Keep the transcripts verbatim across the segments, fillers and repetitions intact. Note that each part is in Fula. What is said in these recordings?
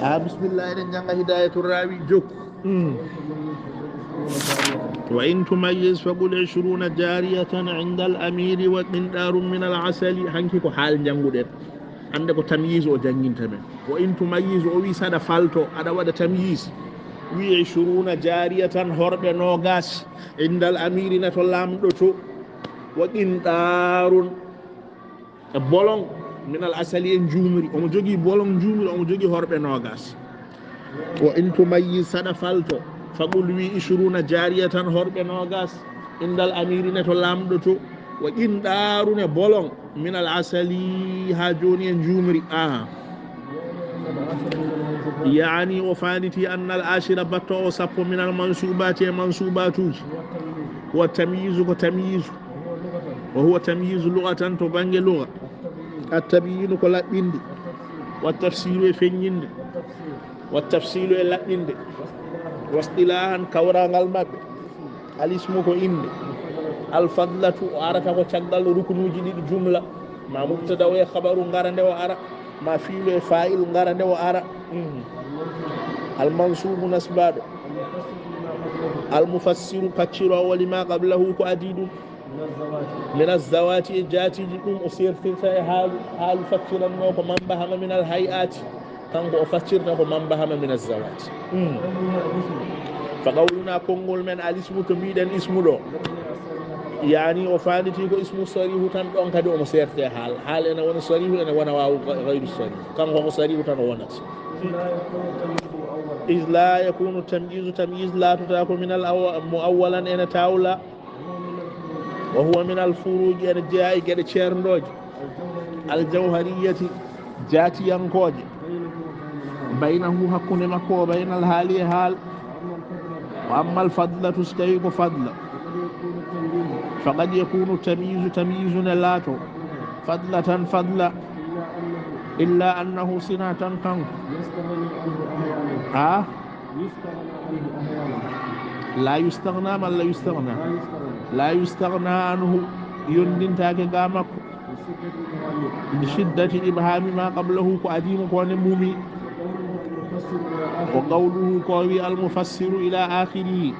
Ah, bismillah, eɗen jannga Hidayatul Rawi, jokku. Mm. وإن تميز فقل عشرون جارية عند الأمير وقنطار من العسل. Hanki ko haal njannguɗen. Hannde ko tamyiz o jannginta men. وإن تميز, o wi saɗa falto, aɗa waɗa tamyiz. Wi عشرون جارية, horɓe noogas. عند الأمير, na to laamɗo to. وقنطار, e bolon, من العسل, e njuumri. Omo jogii bolon njuumri, omo jogii horɓe noogas. وإن تميز, saɗa falto. فقل, wi عشرون جارية, horɓe noogas. عند الأمير, na to laamɗo to. وقنطار, e bolon, من العسل, haa jooni e njuumri. Aha. Yaani, o faanditii أن العاشر, baɗɗo o sappo, من المنصوبات, e mansuubaatuuji. والتمييز, ko tamyiizu. وهو tamyiizu لغة, to bannge luga. التبيين, ko laɓɓinde. والتفسير, e feññinde. والتفصيل, e laɓɓinde. واصطلاحا, kawraangal maɓɓe. الاسم, ko innde. الفضلة, o arata ko caggal rukunuuji ɗiɗi jumla. Ma mubtada o e khabaru ngara nde o ara. Ma fiilu e faa'il ngara nde o ara. Mhm. المنصوب, nasbaaɗo. المفسر, pacciroowo, لما قبله, ko adii ɗum. من الذوات, e jaatiiji, ɗum o seertirta e haalu, haalu facciranno ko من بهم من الهيئات. Kanko o faccirta ko من بهم من الذوات. Mm. فقولنا, konngol men, الاسم, to mbiɗen ismu ɗo. Yaani, o faanditii ko ismu sarihu tan, ɗon kadi omo seerte haal. Haal ene wona sarihu, ene wona waawu ga-, gayru sarihu. Kanko ko sarihu tan o wonata. إذ لا يكون التمييز, tamyiiz laatotaako من الأو-, مؤولا, ene tawla. وهو من الفروع, ene jeyaa e geɗe ceerndooje. الجوهرية, jaatiyankooje. بينه, hakkunde makko, وبين الحال, e haal. وأما الفضلة, so tawii ko fadla. فقد يكون التمييز, tamyiizu ne laato. فضلة, fadla. إلا أنه, sinaa tan kanko. Ha? لا يستغنى, malla يستغنى؟ لا يستغنى عنه, yondintaake ga makko. لشدة إبهام ما قبله, ko adii mo ko ne mumi. وقوله, ko wi المفسر إلى آخره.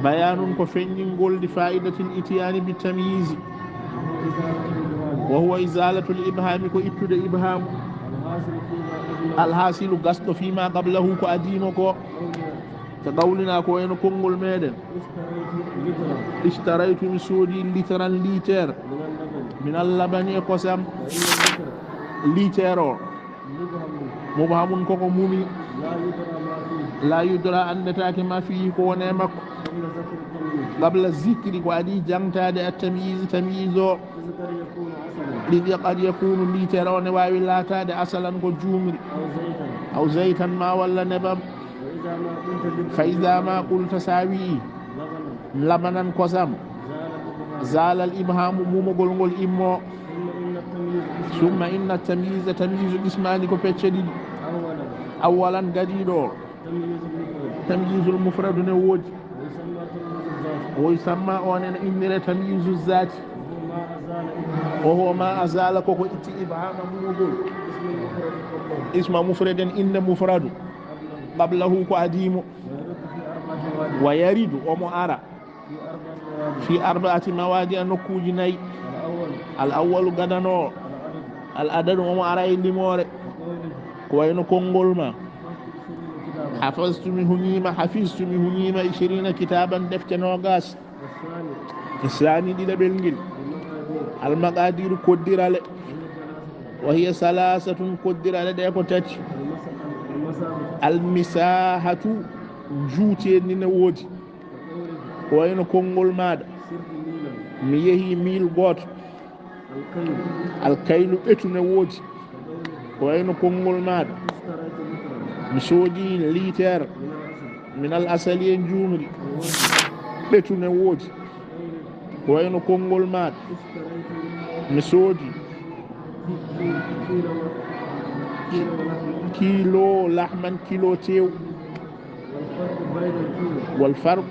بيان, ko feññingol, لفائدة الإتيان بالتمييز. وهو إزالة الإبهام, ko ittude ibham. الحاصل, gasɗo, فيما قبله, ko adii mo ko. كقولنا, ko wayno konngol meɗen. اشتريت, mi soodi, لترا, liiter. من اللبن, e kosam. Liiter o. مبهم, koko mumi. لا يدرى, anndetaake, ما فيه, ko woni e makko. قبل ذكر, ko adii jaŋtaade, التمييز, tamyiiz o. إذ قد يكون, liiter o ne waawi laataade, عسلا, ko njuumri. أو زيتا, ma walla nebam. فإذا ما قلت, so a wi'i, لبنا, kosam. زال الإبهام, mumugol ngol immo. ثم إن التمييز, tamyiizu, قسمان, ko pecce ɗiɗi. أولا, gadiiɗo o. Tamyiizul mufradu ne woodi. ويسمى, o ne innire tamyiizu zaati. وهو ما أزال, koko itti, ibhama mumugol. اسم مفرد, innde mufradu. قبله, ko adii mo. ويرد, omo ara. في أربعة مواضع, nokkuuji nayi. الأول, gadano o. العدد, omo ara e limoore. Ko wayno konngol ma. حفظت, mi huñiima, حفظت, mi huñiima, عشرين كتابا, defte noogas. الثاني, ɗiɗaɓel ngel. المقادير, koddirale. وهي ثلاثة, koddirale ɗe ko tati. المساحة, njuuteendi ne woodi. Ko wayno konngol maaɗa. Mi yehi miil gooto. Alkaylu, ɓetu ne woodi. Ko wayno konngol maaɗa. Mi soodi liiter. من العسل, e njuumri. Ɓetu ne woodi. Ko wayno konngol maaɗa. Mi soodi kilo لحما, kilo teew. والفرق,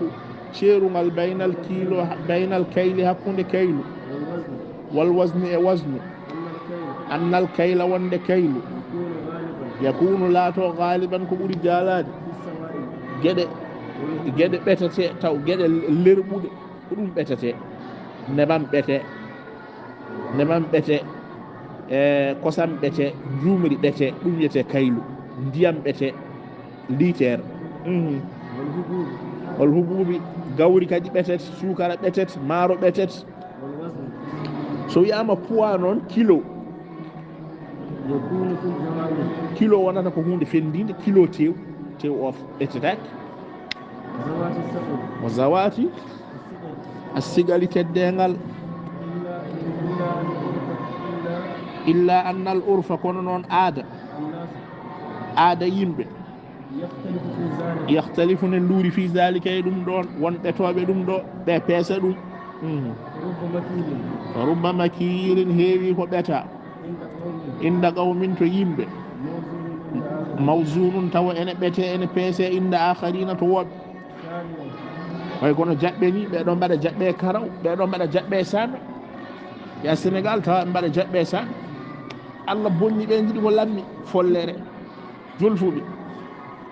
ceerungal, بين الكيلو, بين الكيل, hakkunde kaylu. والوزن, e waznu. أن الكيل, wonde kaylu. Yakunu laato gaaliban ko ɓuri jaalaade. Geɗe, geɗe ɓetete taw, geɗe lerɓuɗe, ko ɗum ɓetete. Nebam ɓete, nebam ɓete, e kosam ɓete, njuumri ɓete, ɗum wiyetee kaylu. Ndiyam ɓete, liiteer. Mhm. Wal hubuubi, gawri kadi ɓetet, suukara ɓetet, maaro ɓetet. So wiyaama poids noon, kilo. Kilo wonata ko huunde fenndiinde, kilo tew, tew o ɓetetaake. Mo zawaati assigali teddeengal. Illa annal urfa, kono noon aada, aada yimɓe. Yahtalifu ne luuri fi zalika e ɗum ɗoon, won ɓetooɓe ɗum ɗo, ɓe peesa ɗum. Mhm. Rubba makiilin. Rubba makiilin, heewi ko ɓeta. Inda qawmin. Inda qawmin, to yimɓe. Mawzunun inda akharin. Mawzunun, tawa ene ɓete, ene peese, inda akharina, to woɓɓe. Saniyan. Way kono jaɓɓe ni, ɓe ɗon mbaɗa jaɓɓe karaw, ɓe ɗon mbaɗa jaɓɓe saame. Ya Senegal, tawa ɓe mbaɗa jaɓɓe saame. Allah bonni ɓe, njiɗi ko lammi, follere. Julfuɓe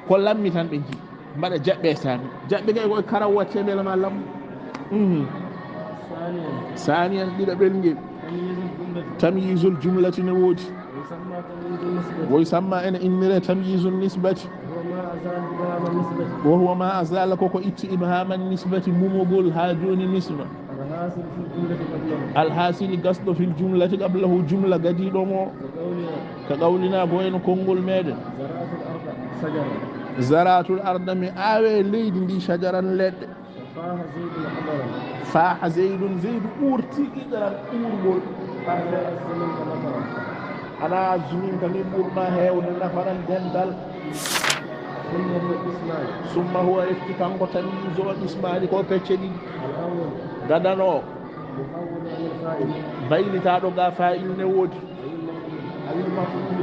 ko lammi tan ɓe njiɗi, mbaɗa jaɓɓe e saami. Jaɓɓe kay ko e karaw watte, mbela ma lammu. Mhm. Saniyan, ɗiɗaɓel ngel. Tamyizul jumlati ne woodi. Woy samma ene innire tamyizul nisbati. Wa huwa ma azala, koko itti ibhaman nisbati, mumugol haa jooni nisba. Alhaasili, gasɗo fil jumlati qablahu, jumla gadiiɗo mo. Ka qawlina, ko wayno konngol meɗen. Zaraatul arda, mi aawe leydi ndi shajaran, leɗɗe. Faaha Zaydun, Zaydu ɓurti qidran, ɓurgol. Ana zuminka, min ɓurma heewde, nafaran, dental. Summa huwa, refti kanko tamyiiz o, qismaani, ko pecce ɗiɗi. Gadano. Baylitaaɗo ga faa'il ne woodi.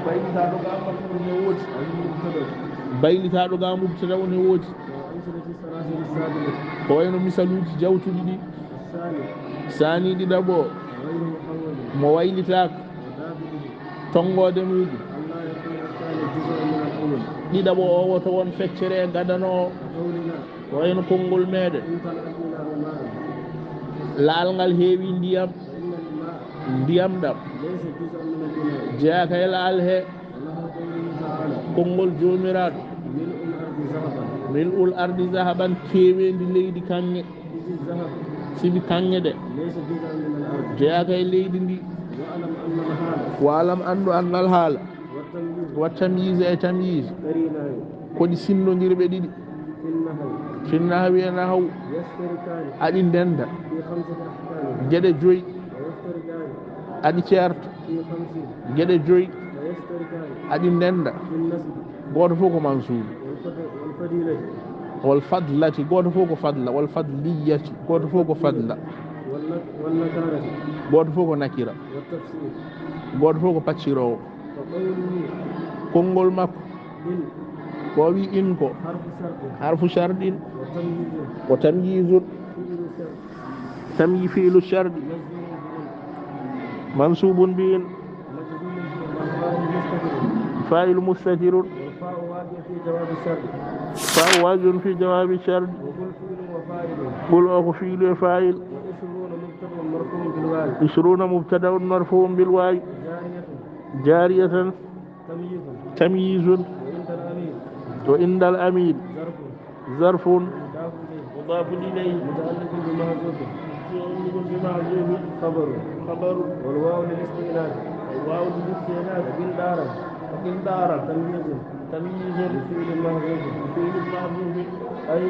Baylitaaɗo ga maf'ul ne woodi. Baylitaaɗo ga mubtada ne woodi. Ko wayno misaluuji jawtuɗi ɗi. Saani ɗiɗaɓo, mo waylitaaka. Tonngoode muɗum. Ɗiɗaɓo o woto won feccere e gadano o. Ko wayno konngol meɗen. Laal ngal heewi ndiyam. Ndiyam ɗam jeyaaka e laal he. Konngol Joomiraaɗo. Mil'ul ardi zahaban, keeweendi leydi kaŋŋe. Sibi kaŋŋe ɗe jeyaaka e leydi ndi. Wa'lam, anndu annal haala. Wa tamyiiz e tamyiiz. Ko ɗi sinndondirɓe ɗiɗi. Fi nahwi e nahwu. Aɗi ndennda geɗe joyi. Aɗi ceerta geɗe joyi. Aɗi ndennda. Gooto fof ko mansuubu. Wal fadlati, gooto fof ko fadla. Wal fadliyati, gooto fof ko fadla. Gooto fof ko nakira. Gooto fof ko pacciroowo. Konngol makko. Ko o wi in ko harfu sharɗin. Ko tamyiizun. Tamyi fiilu sharɗi. Mansuubun bi in. Faa'ilu mustatirun. Fa'u waqi'un fi jawaabi sharɗi. Qul o ko fiilu e faa'il. Ishruuna mubtada'un marfu'un bil waawi. Jaariyatan. Tamyiizun. Wa indal amiil. Zarfun. Mudafun ilayhi. Muta'alliqun bi mahzufin. Muta'alliqun bi mahzufin. Khabaru. Khabaru. Wal waawu lil isti'naaf. Wal waawu lil isti'naaf. Wa qil daran. Wa qil daran. Tamyiizun. Tamyiizun. Li fi'lin mahzufin. Li fi'lin mahzufin. Ay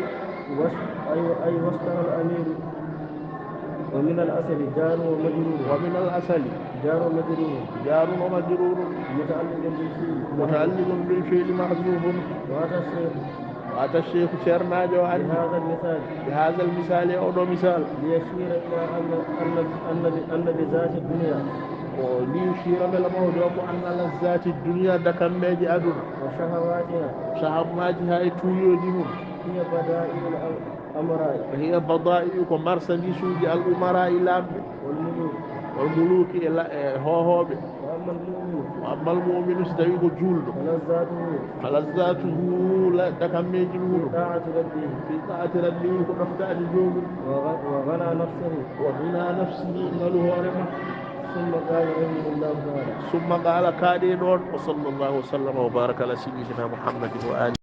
was-, ay, ay washtara al amiiru. Wa min al asali jaarun wa majruurun. Wa min al asali jaarun wa majruurun. Jaarun wa majruurun. Muta'alliqun bil fi'li. Muta'alliqun bil fi'li mahzufun. Wa ata sheikh. Wa ata sheikh, ceernaajo o anndi. Bi haadha al misaal. Bi haadha al misaal, e oɗo misaal. Li yushiira ila anna, anna, anna li, anna li zaati dunya. Ko li yushiira, mbela mawde o ko anna lazzaati dunya, dakammeeje aduna. Wa shahawaatiha. Shahamaaji ha e tuuyooji mum. Hiya badaa'i'ul am-, Amara'i. Hiya bada'i'u, ko marchandise uji al umara'i, laamɓe. Wal muluki. Wal muluki, e la-, e hoohooɓe. Wa ammal mu'minu. Ammal mu'minu, si tawi ko juulɗo, فلذاته فلذاته, la-, dakammeeji في muuɗum, طاعة ربه في طاعة ربه, ko ɗoftaade joomum, وغ- وغنى نفسه. وغنى نفسه, ngalu hoore makko. ثم قال رحمه الله تعالى: ثم قال, kaaɗe noon, وصلى الله وسلم وبارك على سيدنا محمد وآله.